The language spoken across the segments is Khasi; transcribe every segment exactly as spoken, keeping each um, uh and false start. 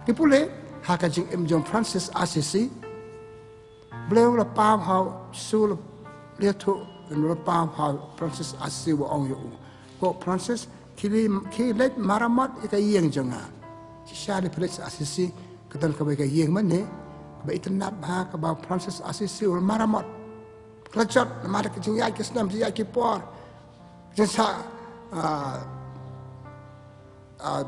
Ki pule ha ka jingim jong Francis Assisi. Blei u la paw ha u, Jisu u la ïathuh, u la paw ha u Francis Assisi, u ong ïa u, ko Francis, khie leit, khie leit maramot ïa ka ïing jong nga. Shisha de Francis Assisi ka don kawei ka ïing mane kaba itynnad bha, kaba Francis Assisi u la maramot. Ka la jot namar ka jingïaid ki snem, jingïaid ki por, jingshah, ah, ah,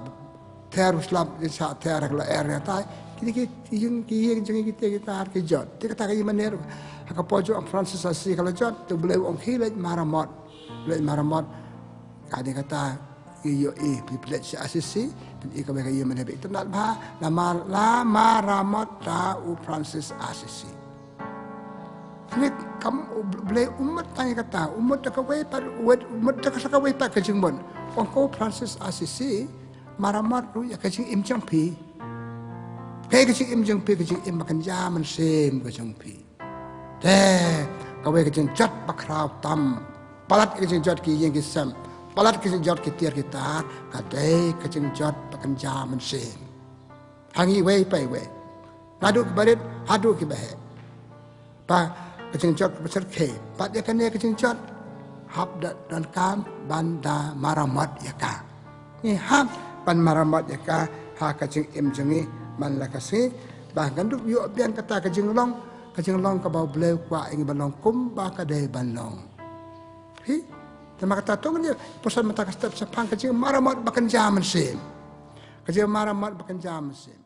ther u slap, jingshah ther ka la er ïa tai. Kine ki ïing, ki ïing jong ngi, kita ki tar ki jot. Te kata ka ïing mane ruh ha ka por jong u Francis Assisi ka la jot. Te Blei u ong khie leit maramot. Leit maramot. Ka dei kata, ïohi, phi leit sha Assisi, phin i kawei ka ïing mane ba itynnad bha, la mar-, la maramot da u Francis Assisi. Hangne kam, u Blei um mut tang ïa kata, um mut da kawei pat, um mut da kawei pat ka jingmut. Ong ko Francis Assisi, maramot ruh ïa ka jingim jong phi. Kaei ka jingim jong phi? Ka jingim ba kynja mynsiem ka jong phi. Te kawei ka jingjot ba khraw tam. Palat ka jingjot ki ïing ki sem, palat ka jingjot ki tiar ki tar, ka dei ka jingjot ba kynja mynsiem. Ha ngi iwei pa iwei, naduh ki barit haduh ki baheh. Ba ka jingjot kaba syrkhei, pat ïa kane ka jingjot hap da donkam ban da maramot ïa ka. Ngi hap ban maramot ïa ka ha ka jingim jong ngi man la ka sngi, ba ngan dup ïoh biang kata ka jinglong, ka jinglong kaba U Blei u kwah ïa ngi ban long kumba ka dei ban long. Hi, te namar kata to ngin ïa pyrshang mynta ka step shaphang ka jingmaramot ba kynja mynsiem. Ka jingmaramot ba kynja mynsiem.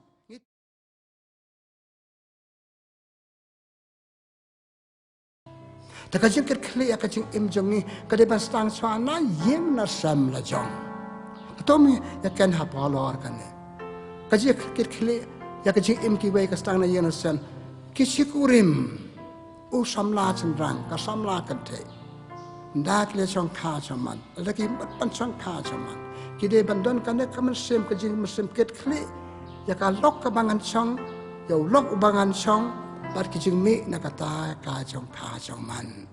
Te ka jingkitkhlieh ïa ka jingim jong ngi ka dei ban sdang shuwa na ïing na sem la jong. Te to ngin ïa kren ha pdeng kane. Ka jingkitkhlieh ïa ka jingim kiwei ka sdang na ïing na sem. Ki shikurim, u samla shynrang, ka samla kynthei, da ki leh shongkha shongman, da ki mut ban shongkha shongman, ki dei ban don kane ka mynsiem, ka jingmynsiem kitkhlieh ïa ka lok kaba ngan shong, ïa u lok uba ngan shong, bad ki jingmih na kata ka shongkha shongman.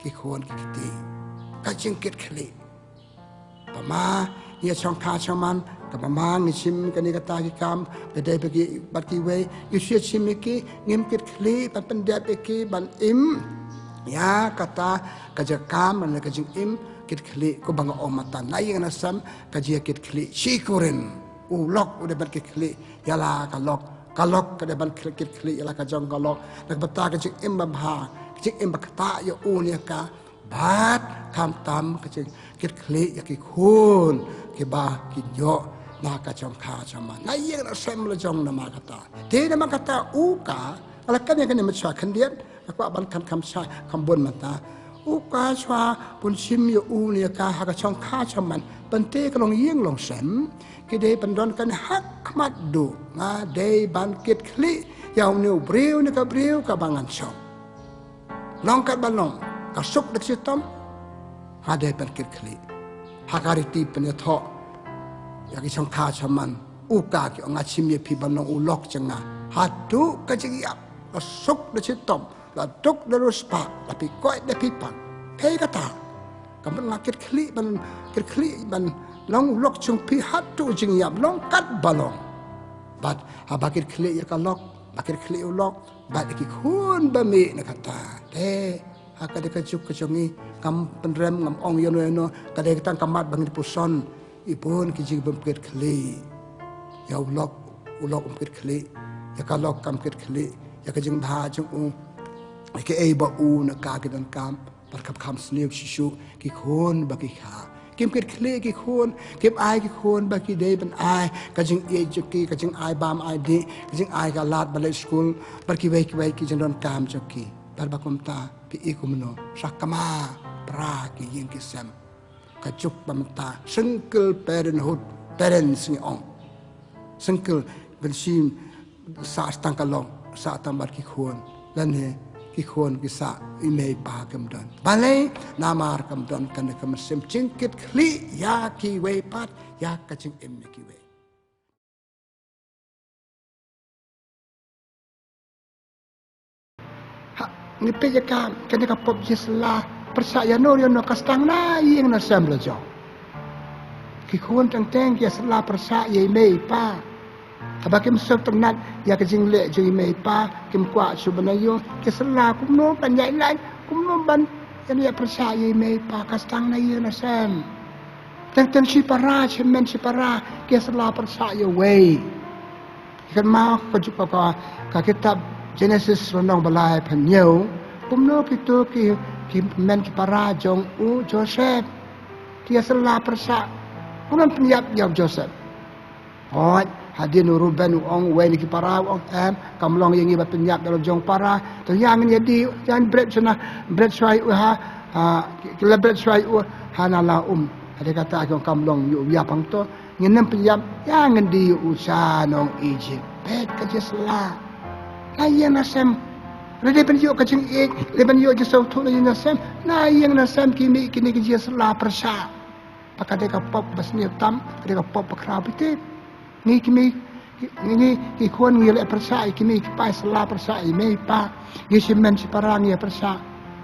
Ki khun ki kti, ka jingkitkhlieh. Ba ma ngi ïa shongkha shongman, kaba ma ngi shim kane kata ki kam, ba dei ba ki, bad kiwei, ngi shu ïa shim ïa ki, ngim kitkhlieh ban pyndep ïa ki ban im ïa kata ka jaka kam, ban leh ka jingim kitkhlieh, kumba nga ong mynta, na ïing na sem ka jingkitkhlieh. Shikurim, u lok u dei ban kitkhlieh ïa la ka lok, ka lok ka dei ban kitkhlieh ïa la ka jong ka lok. Na ka bynta ka jingim ba bha, ka jingim ba ktah ïa u ne ïa ka. Bad khamtam ka jingkitkhlieh ïa ki khun kiba kin ïoh na ka shongkha shongman, na ïing na sem la jong. Namar kata, te namar kata u ka, nga la kren ïa kane mynshuwa khyndiat, nga kwah ban kren kham shai kham bun mynta. U ka shuwa bun shim ïa u ne ïa ka ha ka shongkha shongman, ban tei ka longïing longsem, ki dei ban don kane ha khmat duh, nga dei ban kitkhlieh ïa une u briew ne ka briew kaba ngan shong. Long katba long, ka suk da ka shitom, nga dei ban kitkhlieh. Ha ka riti pynïathoh ïa ki shongkha shongman, u ka ki ong, nga shim ïa phi ban long u lok jong nga. Haduh ka jingïap, la suk da shitom, la duk da riewspah, la phi koit da phi pang. Kaei kata? Ka mut nga kitkhlieh ban, kitkhlieh ban long u lok jong phi haduh jingïap, long katba long. Bad haba kitkhlieh ïa ka lok, ba kitkhlieh u lok, bad ïa ki khun ba mih na kata. Te ha ka dei ka juk ka jong ngi, ngam pynrem, ngam ong ïano ïano, ka dei tang ka mat ba ngin puson. I bun ki jingim bym kitkhlieh ïa u lok, u lok um kitkhlieh ïa ka lok, kam kitkhlieh ïa ka jingbha jong u, ïa kaei ba u ne ka ki donkam. Bad kham kham sniew shisha ki khun ba ki kha, kim kitkhlieh ki khun, kim ai ki khun ba ki dei ban ai ka jingïeit jong ki, ka jingai bam ai dih, ka jingai ka lad ba leit skul, bad kiwei kiwei ki jingdonkam jong ki. Bad ba kumta, phi i kumno, sa kama pra ki ïing ki sem. Ka juk ba mynta single parenthood, parents ngi ong. Single, ban shim sah tang ka lok, sah tang bad ki khun. Lane ki khun ki sah i mei i pa kim don. Balei? Namar kam don kane ka mynsiem jingkitkhlieh ïa kiwei pat, ïa ka jingim ïa kiwei. Ha, ngi peit ïa ka, kane ka pop jingïasylla pyrshah ïano ïano ka sdang na ïing na sem la jong. Ki khun teng teng ki ïasylla pyrshah ïa i mei i pa. Haba kim sngewtynnat ïa ka jingleh jong i mei i pa, kim kwah shuh ban ïoh, ki sla kumno ban ïaid lait, kumno ban ïa pyrshah ïa i mei i pa, ka sdang na ïing na sem. Teng teng shipara, shimen shipara, ki sla pyrshah ïa uwei. Kynmaw ka juk ka, ka kitab Genesis lynnong ba lai phew hynñiew, kumno kito ki, ki men ki para jong u Joseph ki ïa sla pyrshah. Kumno pynïap ïa u Joseph? Hooid, hadien u Reuben u ong, uwei na ki para u ong, em, kam long ïa ngi ba pynïap ïa la jong para. To ïa ngin ïa die, ïa ngin bret shwa, bret shwa ïa u ha, ha, ki la bret shwa ïa u ha na la um. Hadien kata ki ong kam long ïa u ïap hangto. Ngin nym pynïap, ïa ngin die ïa u sha nong Egypt. Peit ka jingïasla. Na ïing na sem. Lada ban ïoh ka jingïeit, lada ban ïoh jingsngewthuh na ïing na sem. Na ïing na sem ki mih kine ki jingïasla pyrshah. Ba ka dei ka pop ba sniew tam, ka dei ka pop ba khraw beit. Ngi ki mei, ngi, ngi ki khun ngi leh pyrshah ïa ki mei ki pa, sla pyrshah ïa i mei i pa. Ngi shimen shipara ngi pyrshah.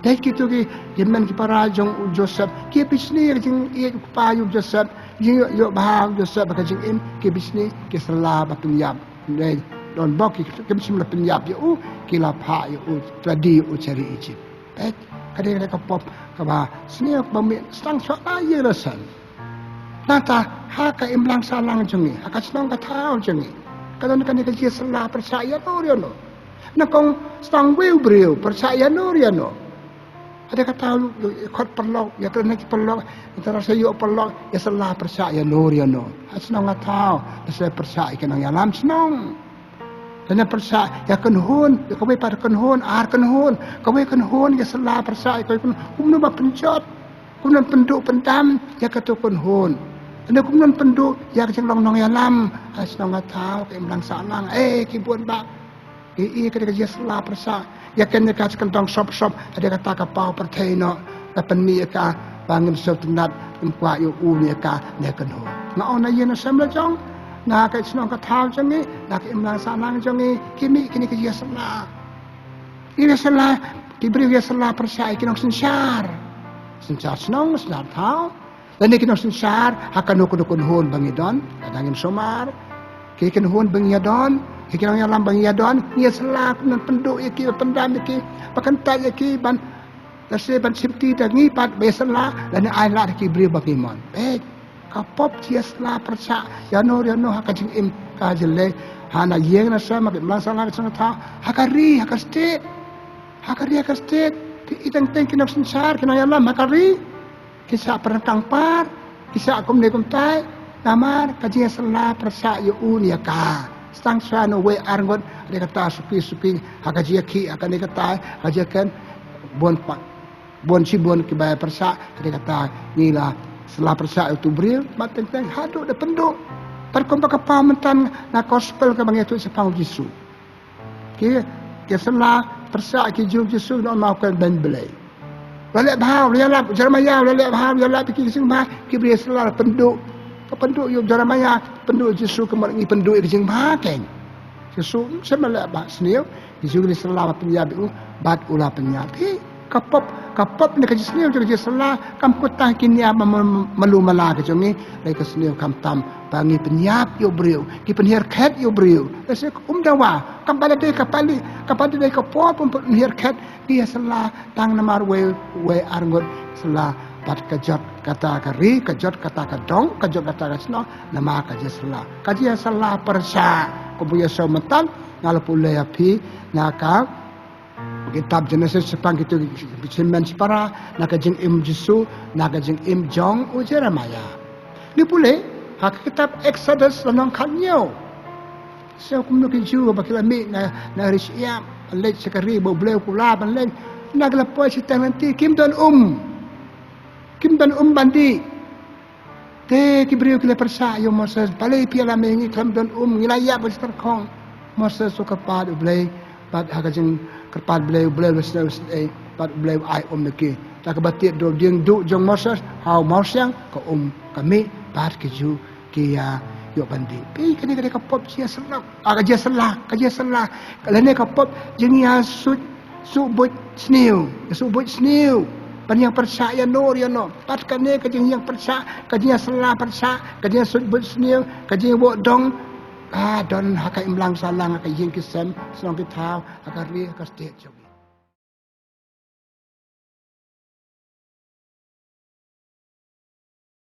Dei kito ki, ki men ki para jong u Joseph. Ki pishni ka jingïeit u kpa ïa u Joseph. Jingïoh, ïoh bha u Joseph ha ka jingim, ki pishni, ki sla ba pynïap. Dei, don bok ki, kim shym la pynïap ïa u, ki la phah ïa u, ki la die ïa u sha ri Egypt. Peit, ka dei, ka dei ka pop kaba sniew kaba mih sdang shuwa na ïing na sem. Nangta ha ka imlang sahlang jong ngi, ha ka shnong ka thaw jong ngi, ka don kane ka jingïasla pyrshah ïano ïano. Nyngkong sdang uwei u briew pyrshah ïano ïano. Hadien kata u, u, u khot paralok, ïa kane ki paralok, nangta lada sa ïoh paralok, ïasla pyrshah ïano ïano. Ha shnong ka thaw, lada sa pyrshah ïa ki nongïalam shnong. Lane pyrshah ïa kynhun, ïa kawei pat kynhun, ar kynhun, kawei kynhun, ïasla pyrshah ïa kawei kynhun, kumno ba pynjot, kumno pynduh pyndam ïa kato kynhun. Lane kumno pynduh ïa ka jinglong nongïalam ha shnong ka thaw, ka imlang sahlang, eh, ki bun bha. Ïa, ïa ka dei ka jingïasla pyrshah. Ïa kane ka kyntang sop sop, hadien kata ka paw pyrthei noh. La pynmih ïa ka ba ngim sngewtynnat, ngim kwah ïa u ne ka ne kynhun. Nga ong na ïing na sem la jong, na ka shnong ka thaw jong ngi, na ka imlang sahlang jong ngi, ki mih kine ki jingïasla. Ki ïasla, ki briew ïasla pyrshah ïa ki nongsynshar. Synshar shnong, synshar thaw. Lane ki nongsynshar ha kano kano kynhun ba ngi don, lada ngim sumar. Ki kynhun ba ngi ïa don, ki nongïalam ba ngi ïa don, ngi ïasla kumno pynduh ïa ki, pyndam ïa ki, ba kyntait ïa ki, ban, lehse ban safety da ngi pat ba ïasla, lane ai lad ha ki briew ba ngi mon. Peit, ka pop jingïasla pyrshah ïano ïano ha ka jingim ka jyllei, ha na ïing na sem, ha ka imlang sahlang ka shnong ka thaw, ha ka ri, ha ka state, ha ka ri, ha ka state, ki, i teng teng ki nongsynshar, ki nongïalam ha ka ri. Ki shah pyrshang par, ki shah kumne kumtai, namar ka jingïasla pyrshah ïa u ne ïa ka. Sdang shuwa na uwei arngut, hadien kata suki suki, ha ka jingïakhih, ha kane katai, ha ka jingïakren, bun pat, bun shibun kiba pyrshah, hadien kata ngi la sla pyrshah ïa utu u briew, bad teng teng haduh da pynduh. Pat kumba ka paw mynta na gospel kaba ngi ïathuh shaphang u Jisu. Ki, ki sla pyrshah ki jong u Jisu, nong ma u kren beiñ Blei. U la leh bha, u la ïalap, Jeremiah, u la leh bha, u la ïalap ïa ki jingbha, ki briew sla pynduh. Ka pynduh ïa u Jeremiah, pynduh ïa u Jisu, ka mut ngi pynduh ïa ki jingbha kein. Jisu, ym shym la leh bha sniew, ki jong ngi sla ba pynïap ïa u, bad u la pynïap. Hi, ka pop, ka pop ne ka jingsniew jong ka jingsla, kam kut tang ki nia ba ma-, malu mala ka jong ngi, dei ka sniew khamtam, ba ngi pynïap ïa u briew, ki pynhiar khet ïa u briew. Lehse um dawa, kam pat dei ka pali, kam pat dei ka por pynhiar khet, ki ïa sla tang namar wei, wei arngut sla bad ka jot kata ka ri, ka jot kata ka dong, ka jot kata ka shnong, namar ka jingïasla. Ka jingïasla pyrshah, kumba ïa shu mynta, nga la pule ïa phi, na ka kitab Genesis shaphang kito ki shimen shipara, na ka jingim Jisu, na ka jingim jong u Jeremiah. Ngi pule ha ka kitab Exodus lynnong khathynñiew. Sha kumno ki Jiw ba ki la mih na, na ri shyiap, ban leit sha ka ri ba U Blei u kular ban leit. Na ki la poi shiteng lynti kim don um. Kim don um ban dih. Te ki briew ki la pyrshah ïa u Moses, balei phi ïalam ïa ngi, khlem don um, ngi la ïap ha ka jingtyrkhong. Moses u kyrpad U Blei, bad ha ka jingkyrpad Blei, U Blei u la sngewsynei, bad U Blei u ai um ïa ki. Te kaba tied da u dieng duh jong Moses ha u mawsiang, ka um ka mih, bad ki Jiw ki ïa ïoh ban dih. Phi, kane ka dei ka pop jingïasla, ah, ka jingïasla, ka jingïasla. Lane ka pop jingïasuid, suid buit sniew, suid buit sniew. Ban ïeng pyrshah ïano ïano. Bad kane ka jingïeng pyrshah, ka jingïasla pyrshah, ka jingïasuid buit sniew, ka jingïawoh dong. Ka don ha ka imlang sahlang, ha ka ïing ki sem, shnong ki thaw, ha ka ri, ha ka state jong ngi.